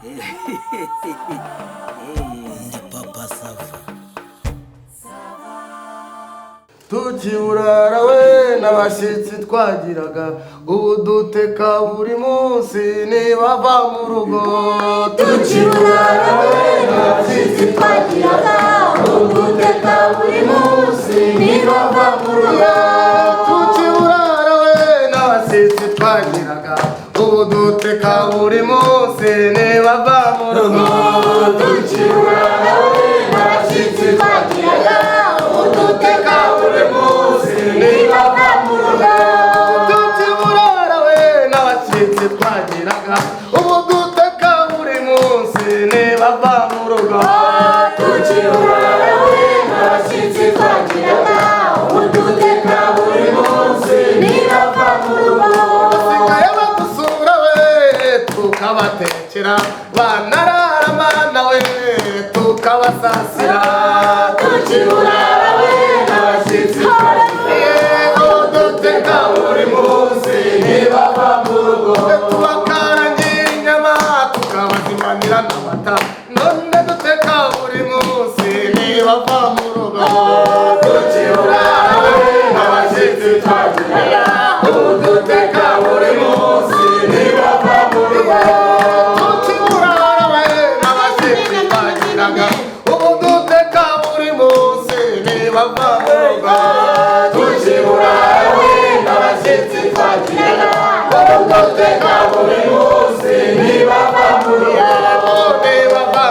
Ni Papa Sava. Tukiburara we n'abashyitsi twagiraga, ubu duteka buri munsi nibava mu rugo. Tukiburara we n'abashyitsi twagiraga, ubu duteka buri munsi nibava mu rugo. Tukiburara we n'abashyitsi twagiraga, ubu duteka buri munsi nibava mu rugo. Tukiburara we n'abashyitsi twagiraga, ubu duteka buri munsi nibava mu rugo. Tukiburara we n'abashyitsi twagiraga, ubu duteka buri munsi nibava mu rugo. Tukiburara we n'abashyitsi twagiraga, ubu duteka buri munsi nibava mu rugo. Basigaye badusura we tukabatekera, banarara mana we tukabasasira. Tukiburara we n'abashyitsi. Yego, duteka buri munsi nibava mu rugo, tubakarangira inyama, tukabazimanira n'amata, none duteka buri munsi nibava mu rugo. Tukiburara we n'abashyitsi twagiraga, ubu duteka buri munsi nibava mu rugo. Tukiburara we n'abashyitsi twagiraga, ubu duteka buri munsi nibava mu rugo. Tukiburara we n'abashyitsi twagiraga, ubu duteka buri munsi nibava mu rugo, nibava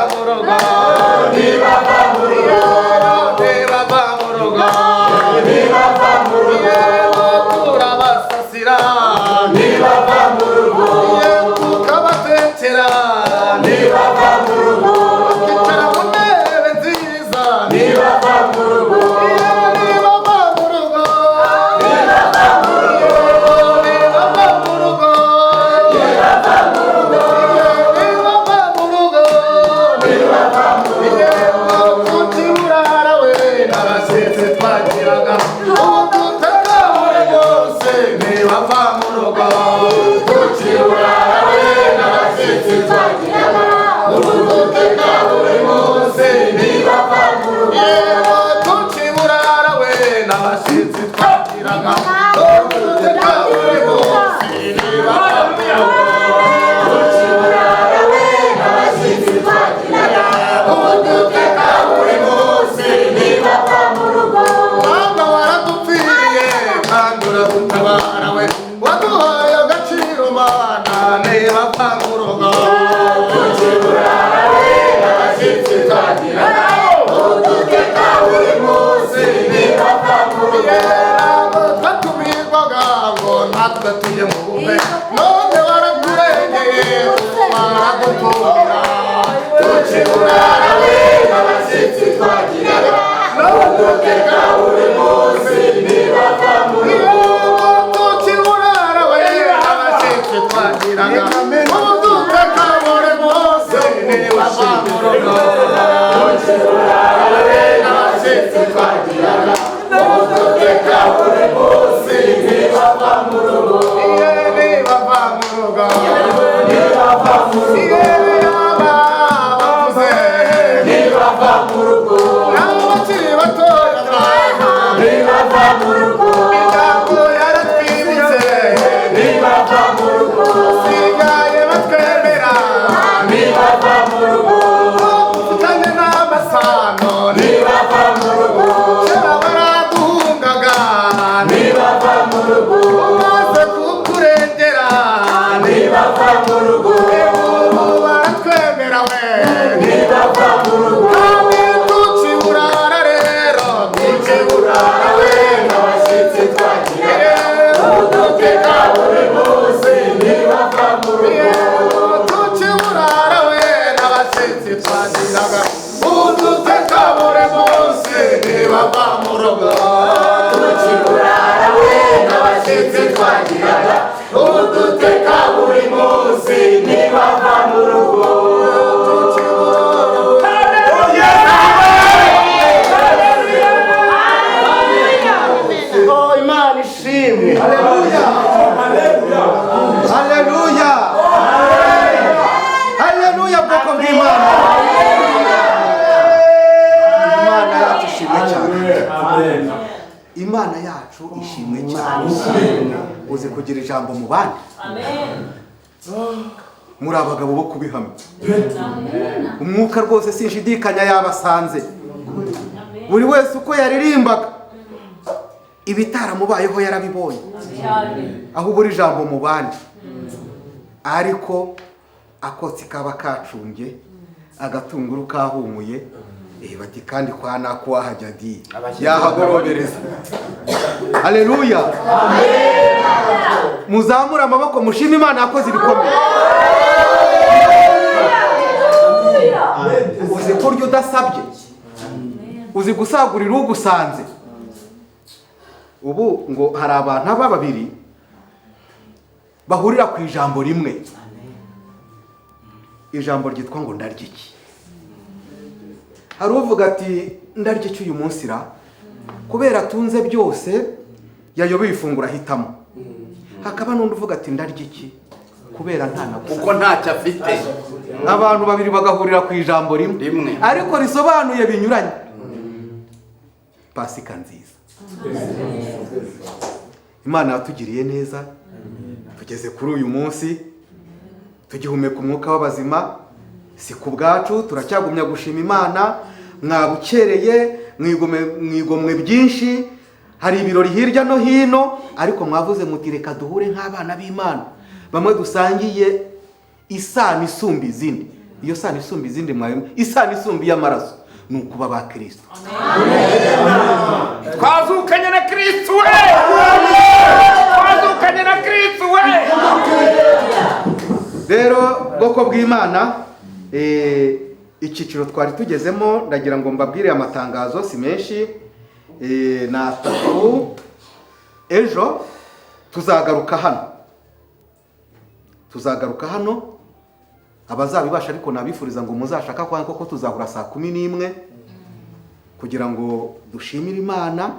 Imana yacu ishimwe cyane. Uzi kugira ijambo mu bandi. Muri abagabo bo kubihamya. Umwuka rwose sinshidikanya yabasanze. Buri wese uko yaririmbaga ibitaramubayeho yarabibonye. Aho ubura ijambo mu bandi, ariko akotsi kaba kacumbye, agatunguru kahumuye, bati kandi kwa nako wahajya di yahagorobereza. Haleluya. Muzamura amaboko mushima Imana yakoze ibikomeye. Uzi kurya udasabye, uzi gusagurira ugusanze. Ubu ngo hari abantu aba babiri bahurira ku ijambo rimwe, ijambo ryitwa ngo ndarya iki. Hari uvuga ati ndarya iki uyu munsi ra, kubera atunze byose yayobeye ifunguro ahitamo. Hakaba n'undi uvuga ati ndarya iki kubera nta na gusa, kuko ntacyo afite. Abantu babiri bagahurira ku ijambo rimwe ariko risobanuye binyuranye. Pasika nziza. Imana yatugiriye neza, tugeze kuri uyu munsi tugihumeka umwuka w'abazima. Si ku bwacu, turacyagumya gushima Imana. Mwabukereye, mwigomwe byinshi, hari ibirori hirya no hino, ariko mwavuze muti reka duhure nk'abana b'Imana, bamwe dusangiye isano isumba izindi. Iyo sano isumba izindi mwayo, isano isumba y'amaraso, ni ukuba ba Kristo. Twazukanye na Kristo we! Twazukanye na Kristo we! Rero bwoko bw'Imana, icyiciro twari tugezemo ndagira ngo mbabwire amatangazo si menshi, na atatu. Ejo tuzagaruka hano, tuzagaruka hano abazabibasha, ariko nabifuriza ngo muzashaka kwa koko tuzahura saa 11 kugira ngo dushimire Imana.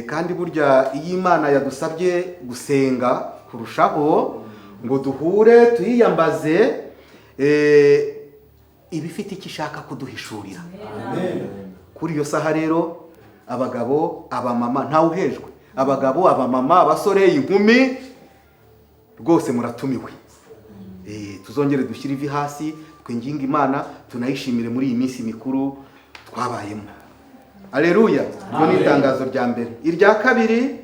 Kandi burya iyo Imana yadusabye gusenga kurushaho ngo duhure tuyiyambaze, ibifite icyo ishaka kuduhishurira. Kuri iyo saha rero abagabo, abamama, ntawuhejwe, abagabo, abamama, abasore, inkumi, rwose muratumiwe. Tuzongere dushyire ivi hasi twinginga Imana, tunayishimire muri iyi minsi mikuru twabayemo. Haleluya. Iryo ni itangazo rya mbere. Irya kabiri,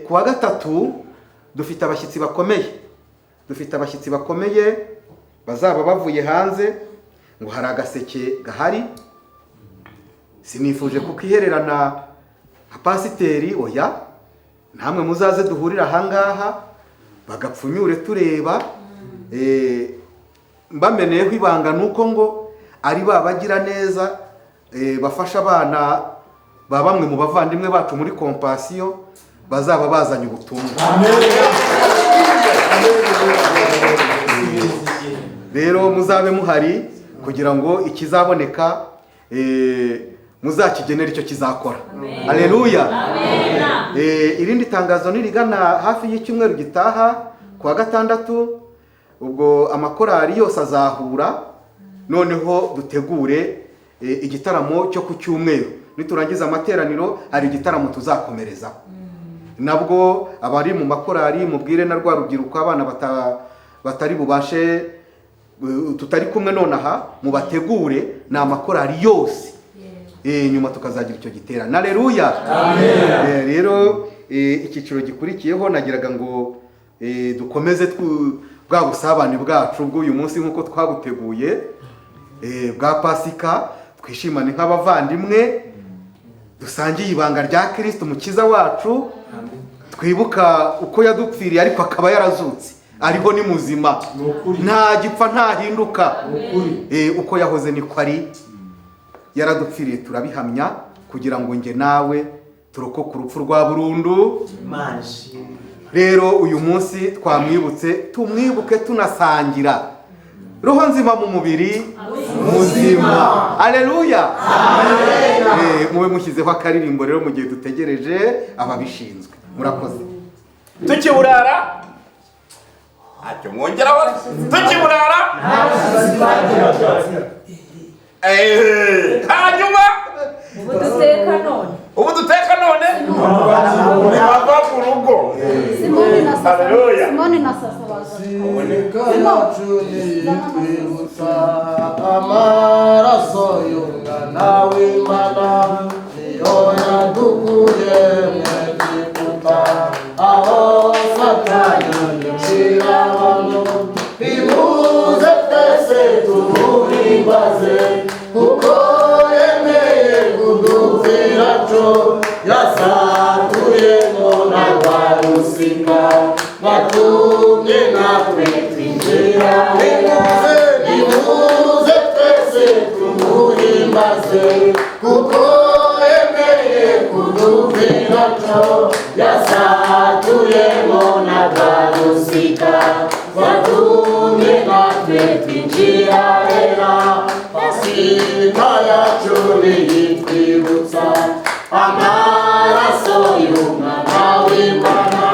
kuwa gatatu dufite abashyitsi bakomeye. Dufite abashyitsi bakomeye bazaba bavuye hanze, ngo hari agaseke gahari. Sinifuje kukihererana nka pasiteri, oya, namwe muzaze duhurira ahangaha bagapfunyure tureba. Mbameneyeho ibanga nuko ngo ari babagira neza, bafasha abana ba bamwe mu bavandimwe bacu muri Compassion, bazaba bazanye ubutumwa. Rero muzabe muhari kugira ngo ikizaboneka muzakigenera icyo kizakora. Haleluya. Irindi tangazo nirigana hafi y'icyumweru gitaha kuwa gatandatu, ubwo amakorari yose azahura, noneho dutegure igitaramo cyo ku cyumweru. Niturangiza amateraniro hari igitaramo tuzakomereza. Nabwo abari mu makorari mubwire na rwa rubyiruko, abana batari bubashe tutari kumwe nonaha, mubategure ni amakorari yose. Nyuma tukazagira icyo giterane. Haleluya. Rero icyiciro gikurikiyeho nagiraga ngo dukomeze bwa busabane bwacu bw'uyu munsi nk'uko twabuteguye, bwa Pasika, twishimane nk'abavandimwe, dusangiye ibanga rya Kristo umukiza wacu, twibuka uko yadupfiriye ariko akaba yarazutse, ariho ni muzima, nta gipfa ntahinduka, uko yahoze niko ari, yaradupfiriye turabihamya kugira ngo nge nawe turokoke urupfu rwa burundu. Rero uyu munsi twamwibutse, tumwibuke tunasangira roho nzima mu mubiri muzima. Haleluya. Mube mushyizeho akaririmbo rero mu gihe dutegereje ababishinzwe. Murakoze. Tukiburara ntacyo mwongeraho, tukiburara hanyuma ubu duteka none, ubu duteka Haleluya. Simoni na Sasa baza. Yacu niyitwibutsa amaraso y'umwana w'Imana niyo yadukuye mu Egiputa aho Satani yinjira abantu. Nimuze twese tumuhimbaze kuko yemeye kudupfira cyo yasatuyemo na rwa rusika watumye natwe twinjira. Nimuze, nimuze twese tumuhimbaze kuko yemeye kudupfira cyo yasatuyemo na rwa rusika watumye natwe twinjira hera. Pasika yacu niyitwibutsa amaraso y'umwana w'Imana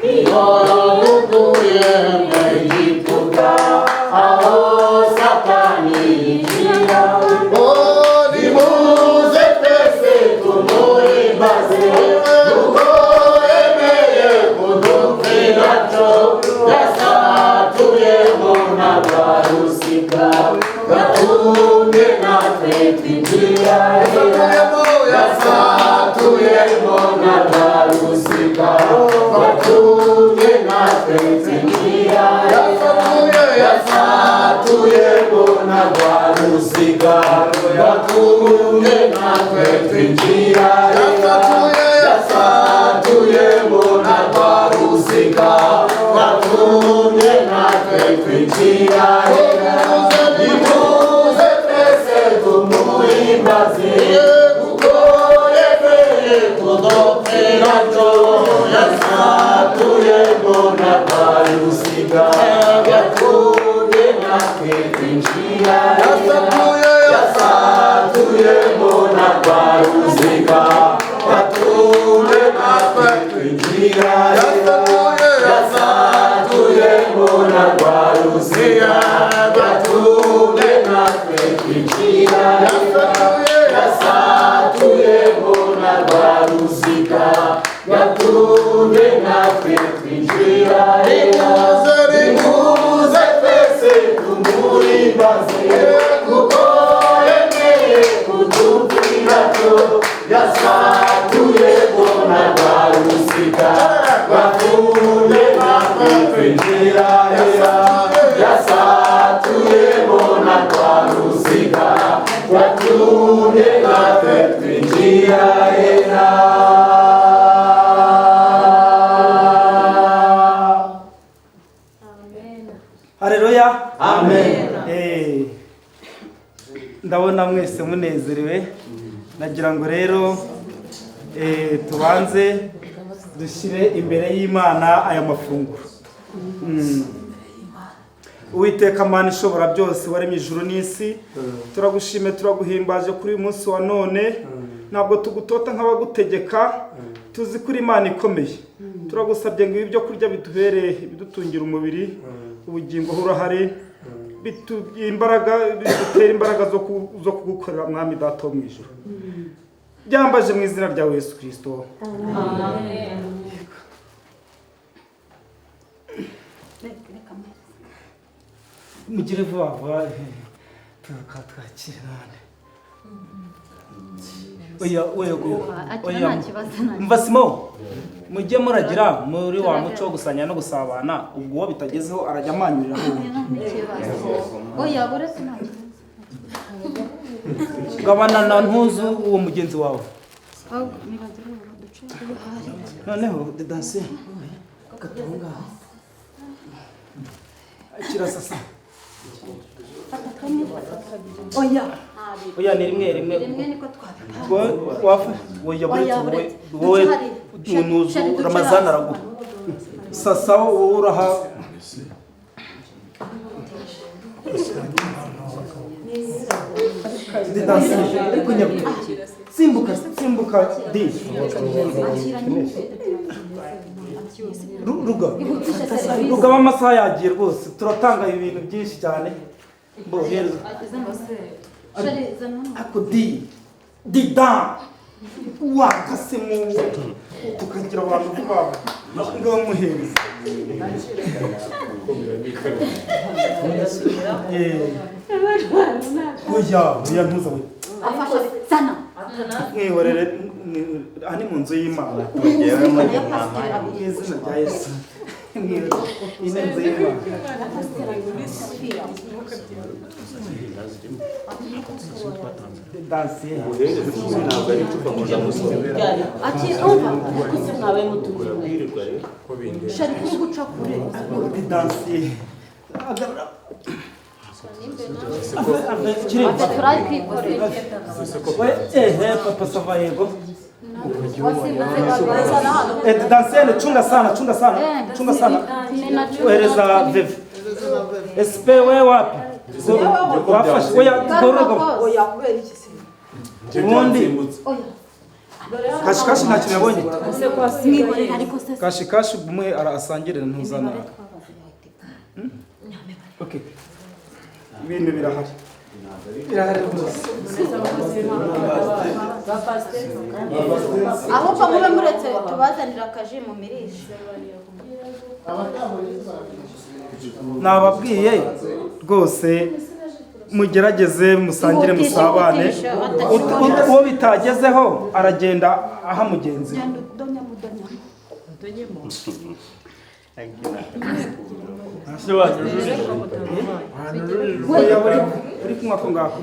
niyo yadukuye mu Egiputa aho Satani yinjira. Oh, nimuze twese tumuhimbaze kuko yemeye kudupfira cyo yasatuyemo na rwa rusika yatumye natwe twinjira hera. Yasatuyemo na rwa rusika watumye natwe twinjira hera. Yasatuyemo na rwa rusika watumye natwe twinjira hera. Yasatuyemo na rwa rusika watumye natwe twinjira hera. Nimuze twese tumuhimbaze kuko yemeye kudupfira cyo yasatuyemo na rwa rusika yatumye natwe twinjira hera. Yasatuyemo na rwa rusika yatumye natwe twinjira hera. Yasatuyemo na rwa rusika yatumye natwe twinjira hera. Yasatuyemo na rwa rusika yatumye natwe twinjira hera. Nimuze twese tumuhimbaze kuko yemeye kudupfira cyo yasatuyemo na rwa rusika watumye natwe twinjira hera. Yasatuyemo na rwa rusika watumye natwe twinjira hera. Haleluya. Amen. Ndabona mwese munezerewe. Nagira ngo rero tubanze dushyire imbere y'Imana aya mafunguro. Uwiteka Mana ishobora byose waremye ijuru n'isi, turagushime turaguhimbaje kuri uyu munsi wa none. Ntabwo tugutota nk'abagutegeka, tuzi kuri Imana ikomeye. Turagusabye ngo ibi byo kurya biduhere ibidutungira umubiri, ubugingo urahari, imbaraga bidutera imbaraga zo kugukorera Mwami Data wo mu ijuru. Byambaje mu izina rya Yesu Kristo. Amen. Mugire vuba vuba tukatwakira none. Oya oya oya mva Simo, mujye muragira muri wa muco wo gusanya no gusabana, ubwo uwo bitagezeho arajya amanyurira. Oya buretse nta kibazo. Gabana na ntuzu uwo mugenzi wawe. Noneho de danse katunga akira sasa. Oya oya ni rimwe rimwe rimwe niko twabipanga. Wafa oya buretse wowe nuzu Ramazan araguha sasa wowe uraha. De danse ariko nyabuto simbuka simbuka di ruga rugaba amasaha yagiye rwose, turatanga ibintu byinshi cyane. Mbohereza ako di di da wakase mu tukagira abantu vuba. Ngo muhereze. Oya, oya ntuza we. Afasha sana. Mwihorere aha ni mu nzu y'Imana. Mu izina rya Yesu. Iyi ni inzu y'Imana. Dansiye. Ati umva shari kuri guca kure. Dansiye. Ate turari kwikorera. Ehe, papa sava yego. Wasimbutse babiri. Dansiye, chunga sana, chunga sana, chunga sana. Ohereza Veve. SP we wapi? Wafashe oya gorogo. Oya kubera iki se? Ubundi Oya. kashikashi nta kintu yabonye. Mwihorere ariko se. Kashikashi umuhe arasangire ntuzana. Okay. Ibintu birahari. Birahari rwose. Ahubwo mube muretse tubazanira akaji mu mirisha. Nababwiye rwose mugerageze musangire musabane. Uwo bitagezeho aragenda aha mugenzi we. Donya mudonya. Oya, uri kunywa ko ngako.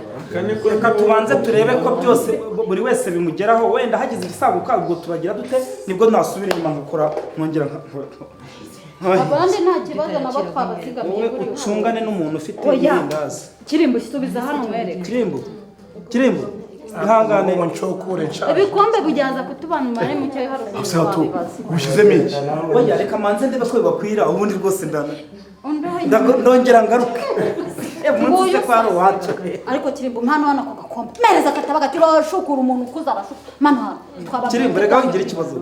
Reka tubanze turebe ko byose buri wese bimugeraho, wenda hagize ibisaguka ubwo turagira dute, nibwo nasubira inyuma nkakora nkongera Abandi nta kibazo nabo twabazigamiye wowe kuri ucungane n'umuntu ufite Oya. irindazi. Kirimbo subiza hano mwereke. Kirimbo, Kirimbo, ihangane. Ibikombe bujyaza kutubana umubare muke haruguru twabibaza. Ushyizemo iki? Oya reka manze ndebe ko bibakwira ubundi rwose ndana. Undi Ndongera ngaruke. Munsi se kwa ruwacu. Ariko Kirimbo mpano hano ako gakombe. Mereza akataba gati urashukura umuntu ukuze arashuka. Mano hano. Twaba Kirimbo reka wigira ikibazo.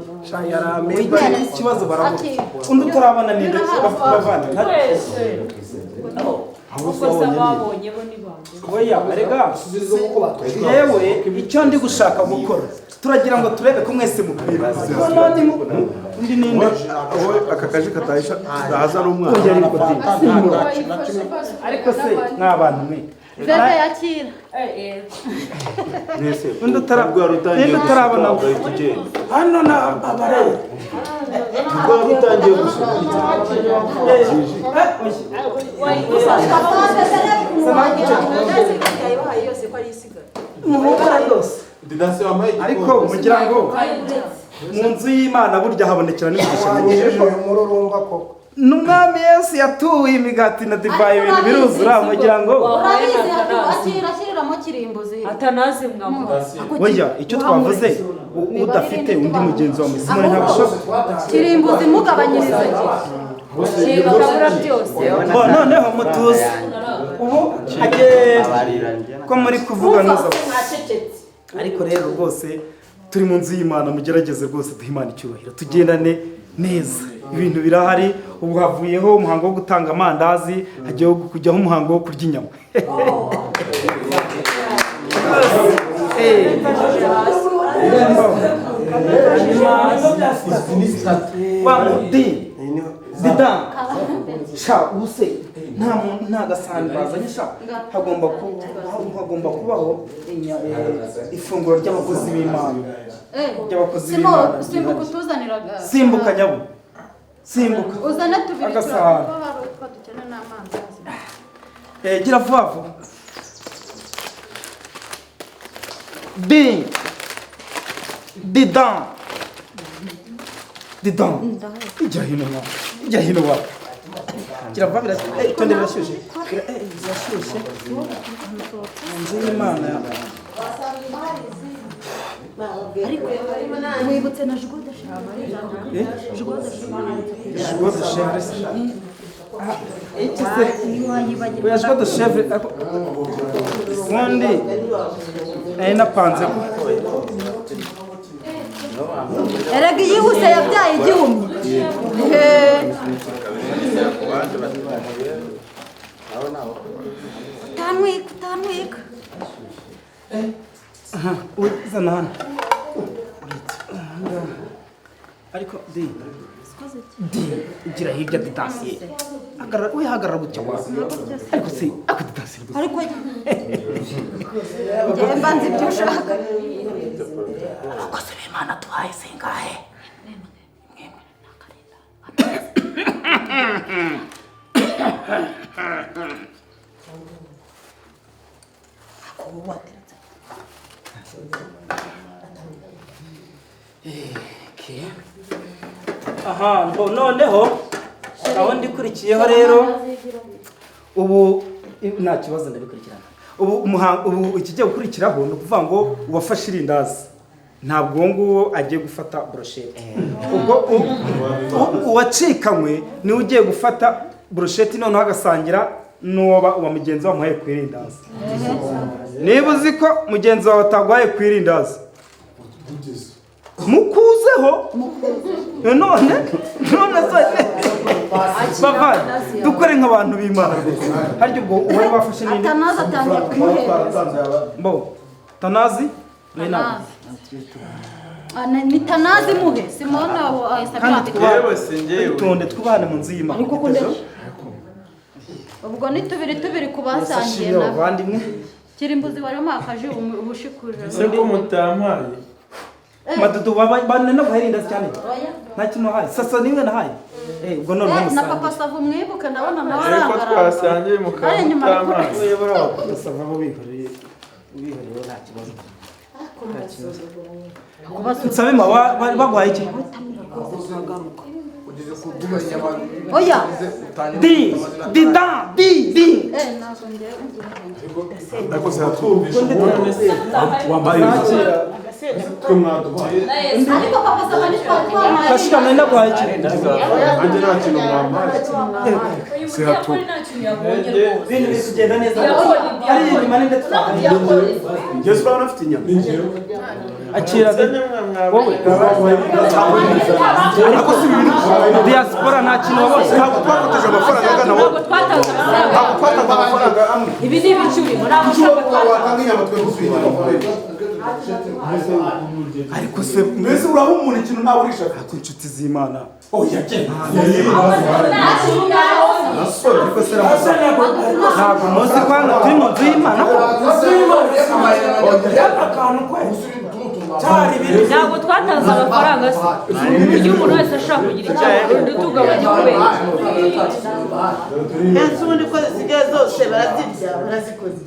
Yarambe. Ikibazo barabura. Ati- Undi utarabona ni nde bavana. Oya rega yewe icyo ndi gushaka gukora turagira ngo turebe ko mwese mukwira. None undi ninde? Aka kaji katahisha ndahaza n'umwana. Oya ariko di. Ariko se mw'abantu mwe. Veve yakira. Undi utarabona Hano na abare. Yose ko ari isigaye. Muhumura yose. Ariko mugira ngo mu nzu y'Imana burya habonekera n'imigisha myinshi. Uyu mururumba koko. N'umwami Yesu yatuye imigati na divayi ibintu biruzura mugira ngo Urabizi akira ashyiriramo Kirimbuzi. Atanazi mwamuha. oya icyo twavuze udafite undi mugenzi wa Simoni ntabishoboka. Kirimbuzi mugabanyirize. Bakabura byose. Bo noneho mutuze ubu agiye ko muri kuvuga neza. Ariko rero rwose turi mu nzu y'Imana mugerageze rwose duhe Imana icyubahiro tugendane neza. Ibintu birahari ubu havuyeho umuhango wo gutanga amandazi hagiye kujyaho umuhango wo kurya inyama. Wa mudi dida sha ubuse nta muntu nta gasahani bazanye sha hagomba kubaho ifunguro ry'abakozi b'Imana. Ry'abakozi b'Imana. Simbuka utuzaniraga. Simbuka nyabo. Simbuka. Uzane tubiri Agasahani. turakuba dukeneye n'amandazi. Gira vuba vuba. Di. Didan. Didan. Ijya hino wa. Ijya hino wa. Gira vuba birashyushye. Tonde birashyushye. Birashyushye. Inzu y'Imana. Ariko wibutse na Jugo de Chevre. Jugo de Chevre. Jugo de Chevre. Iki se? Oya Jugo de Chevre. Ubundi nari napanze ko Erega iyihuse yabyaye igihumye. Utanwika, utanwika. Uzana hano. Ariko di Gira hirya ditansiye. Hagarara, we hagarara gutya wa. Ariko si, ako ditansiye gusa. Ariko njyewe mbanza ibyo ushaka. Abakozi b'Imana tuhaye zingahe? Aha, noneho gahunda ikurikiyeho rero ubu nta kibazo ndabikurikirana. Ubu ikigiye gukurikiraho ni ukuvuga ngo uwafashe irindazi ntabwo uwo nguwo agiye gufata brochette. Ubwo uwacikanywe niwe ugiye gufata brochette noneho agasangira n'uwo wa mugenzi wamuhaye ku irindazi. Niba uzi ko mugenzi wawe ataguhaye ku irindazi mukuzeho none bava dukore nk'abantu b'Imana rwose. Harya ubwo uwari wafashe nini Atanazi atangiye kumuhereza. Mbo Tanazi ni Tanazi muhe Simona abo yewe singewe tonde twubahane mu nzu y'Imana. Ubwo ni tubiri tubiri kubasangiye na bavandimwe. Kirimbuzi warimo akaje ubushikuje. Ese ko mutampaye Madudu bane no guherinda cyane. Nta kintu haye. Sasa nimwe nahaye. Ubwo none na papa Sava mwibuke ndabona nawe arangara. Ariko twasangiye mukamutamazi. Papa Sava bo bihoreye nta kibazo. Nsabe ma bagwaye iki? Oya. Di di da di di. Nazo ngewe Ariko sinatwumvisha wambaye ariko papa Sava ni twatwamaye. Kashika nenda guhaye iki? Nanjye nta kintu mwambaye. Sihatu. Ibintu biri kugenda neza. Ari inyuma ninde twahaye. Yesu urabona afite inyama. Akira wowe. Ariko si ibintu diaspora nta kintu wabonye. Ntabwo twakoteje amafaranga angana wowe. Ntabwo twatanze amafaranga. Ntabwo twatanze amafaranga amwe. Ibi ni ibicurimo ntabwo watanga inyama twe gusuye inyama. Ariko se mbese uraha umuntu ikintu nawe urisha ku inshuti z'Imana. Oya genda. Ariko se ntabwo muzi ko hano turi mu nzu y'Imana. Ntabwo twatanze amafaranga se. Iyo umuntu wese ashaka kugira icyo akora tugabanya kubera. Ese ubundi ko zisigaye zose barazirya barazikoze.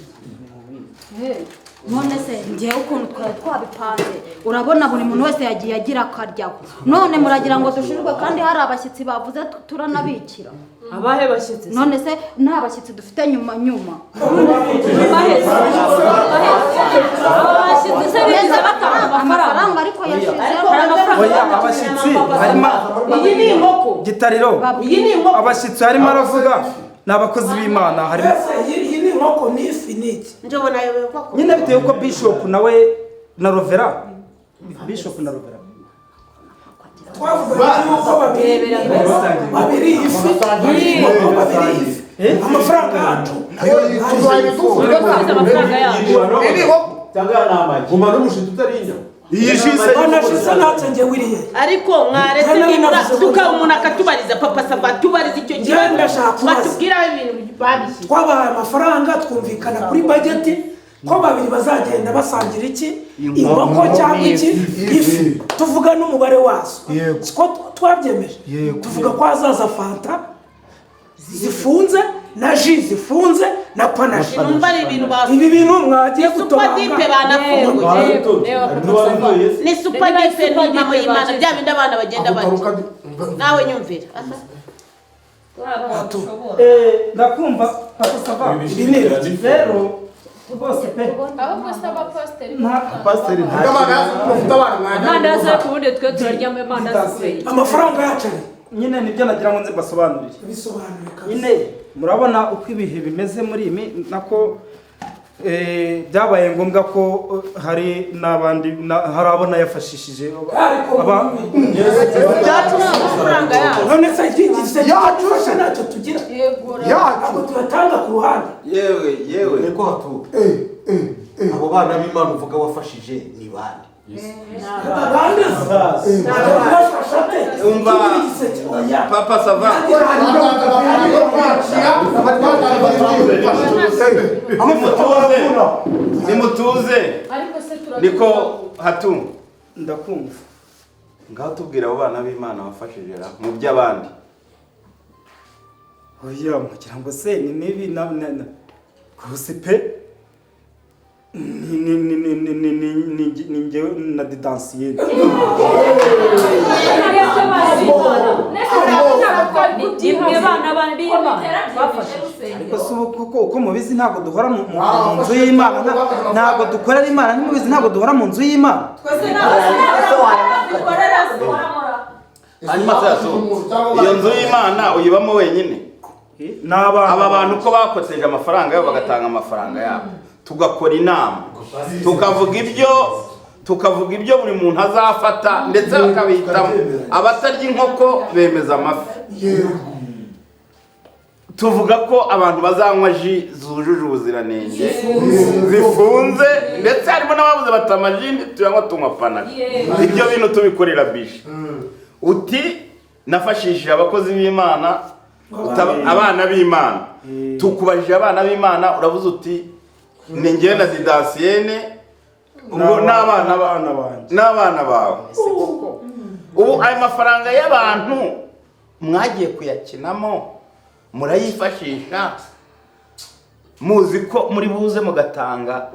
None se ngewe ukuntu twari twabipanze urabona buri muntu wese yagiye agira akaryaho. None muragira ngo dushirirwe kandi hari abashyitsi bavuze turanabikira. Abahe bashyitsi? None se nta bashyitsi dufite nyuma nyuma. Abashyitsi se bigeze batanga amafaranga ariko yashize. Oya abashyitsi harimo iyi ni inkoko. Gitariro. Iyi ni inkoko. Abashyitsi harimo aravuga ni abakozi b'Imana harimo. Iyi ni inkoko ni ifi ni iki? Njobona ayobewe ko nyine bitewe uko Bishop nawe na Rovera. Bishop na Rovera. Twavuga yuko babiri ifi babiri ifi amafaranga yacu Guma n'umushito utari inyama. Iyi jise banashize natse nge wiriye. Ariko mwaretse nibura tuka umuntu akatubariza papa Sava tubariza icyo kibazo batubwira ibintu babishyize. Twabahaye amafaranga twumvikana kuri budget ko babiri bazagenda basangira iki inkoko cyangwa iki ifi tuvuga n'umubare wazo. Siko twabyemeje. Tuvuga ko hazaza fanta zifunze na ji zifunze na panache. Ibi bintu mwagiye gutoranga. Super dipe banafunguye. Ni super dipe ni mama y'Imana bya bindi abana bagenda barya. Nawe nyumvira. Ndakumva papa Sava. Ibi rero rwose pe. Ahubwo se abapasiteri. Pasiteri nta. Amandazi ariko ubundi twe turarya amandazi kubera. Amafaranga yacu nyine nibyo nagira ngo nze mbasobanurire. Bisobanure kabisa. Nyine murabona uko ibihe bimeze muri imi nako byabaye ngombwa ko hari n'abandi hari abo nayafashishije aba none se iki yacu ntacyo tugira ntabwo tuyatanga ku ruhande. Yewe yewe niko hatuka abo bana b'Imana uvuga wafashije ni bande? Umva papa sava. Nimutuze. Niko hatu. Ndakumva. Ngaho tubwira abo bana b'Imana wafashije ra mu by'abandi. Oya mugira ngo se ni nibi na rwose pe ni ni ni ni ni ni ni njyewe na didansiyeri. Ariko si uko uko mubizi ntabwo duhora mu nzu y'Imana, ntabwo dukorera Imana, ntimubizi ntabwo duhora mu nzu y'Imana. Hanyuma saso iyo nzu y'Imana uyibamo wenyine. Aba bantu ko bakoteje amafaranga yabo bagatanga amafaranga yabo, tugakora inama, tukavuga ibyo buri muntu azafata ndetse bakabihitamo. Abatarya inkoko bemeza amafi. Tuvuga ko abantu bazanywa ji zujuje ubuziranenge zifunze, ndetse harimo n'ababuze batamaji tuyanywa tunywa panada. Ibyo bintu tubikorera bishi. Uti nafashishije abakozi b'Imana, abana b'Imana. Tukubajije abana b'Imana uravuze uti ni njye na Didansiyene ubwo n'abana banjye n'abana bawe. Ubu ayo mafaranga y'abantu mwagiye kuyakinamo murayifashisha muzi ko muri buze mugatanga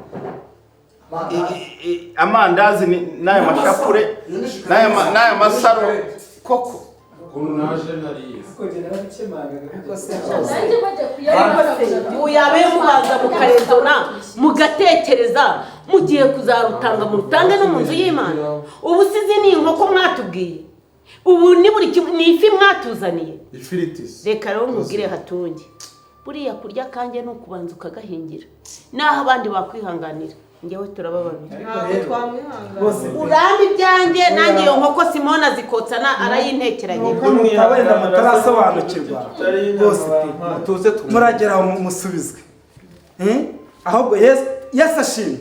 amandazi n'ayo mashapure n'ayo masaro koko. Uyabe mubanza mukarezona mugatekereza mugiye kuzarutanga murutange no mu nzu y'Imana. Ubu sizi ni inkoko mwatubwiye, ubu ni buri ni ifi mwatuzaniye. Reka rero nkubwire Hatungi, buriya kurya kanjye ni ukubanza ukagahingira, naho abandi bakwihanganira njyewe turaba babiri. Urambi ibyanjye nanjye iyo nkoko Simona zikotsana arayintekeranye. Wenda mutarasobanukirwa rwose pe, muragera aho musubizwe. Ahubwo Yesu ashimwe.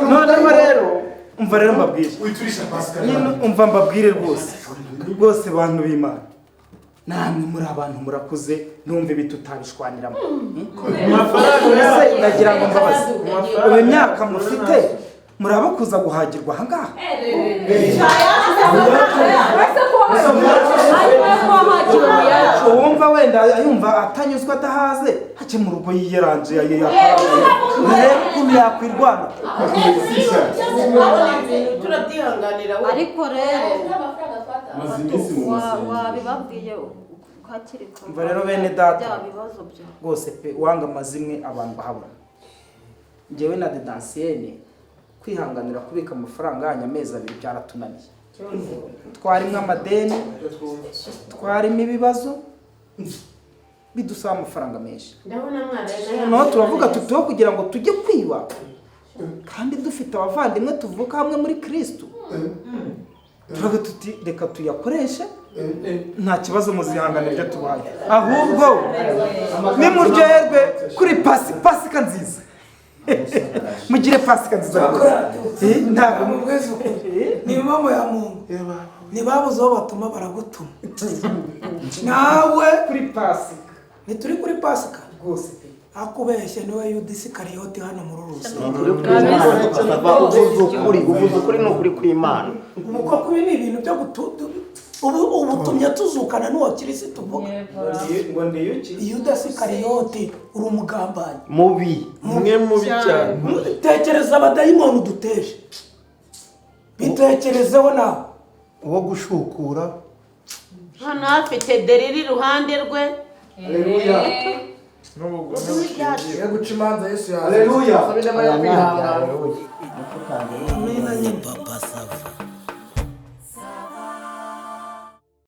Noneho rero umva rero mbabwire, umva mbabwire rwose rwose bantu b'Imana, namwe muri abantu murakuze numva ibi tutabishwaniramo. Ndagira ngo mbabaze, ubu imyaka mufite murabakuza guhagirwa aha ngaha? Uwumva wenda yumva atanyuzwe adahaze hake mu rugo yiyeranje rero ukuntu yakwirwana. Ariko rero wabibabwiye hakiri kare. Umva rero bene data rwose pe, wanga amazimwe abantu bahabona. Njyewe na Didansiyene kwihanganira kubika amafaranga yanyu amezi abiri byaratunaniye. Twarimo amadeni, twarimo ibibazo bidusaba amafaranga menshi. Noneho turavuga tutuho kugira ngo tujye kwiba kandi dufite abavandimwe tuvuka hamwe muri Kristo. Turavuga tuti reka tuyakoreshe nta kibazo muzihangana ibyo tubaye, ahubwo nimuryoherwe kuri Pasika nziza. Mugire Pasika nziza rwose. Ntabwo mubweze ukuri ni mama ya Mungu, nibabuze aho batuma baragutuma nawe kuri Pasika. Ntituri kuri Pasika rwose pe, akubeshye niwe Yudisi Kariyoti hano muri Rusi. Uvuze ukuri ni ukuri kw'Imana. Ubu koko ibi ni ibintu byo ubu utumye tuzukana n'uwa Kirisitu mvuga. Yudasi Kariyoti uri umugambanyi mubi, mwe mubi cyane. Tekereza abadayimoni uduteje, bitekerezeho nawe uwo gushukura hano afite deriri iruhande rwe. Haleluya. N'ubugome guca imanza Yesu yaje. Haleluya. Papa Sava.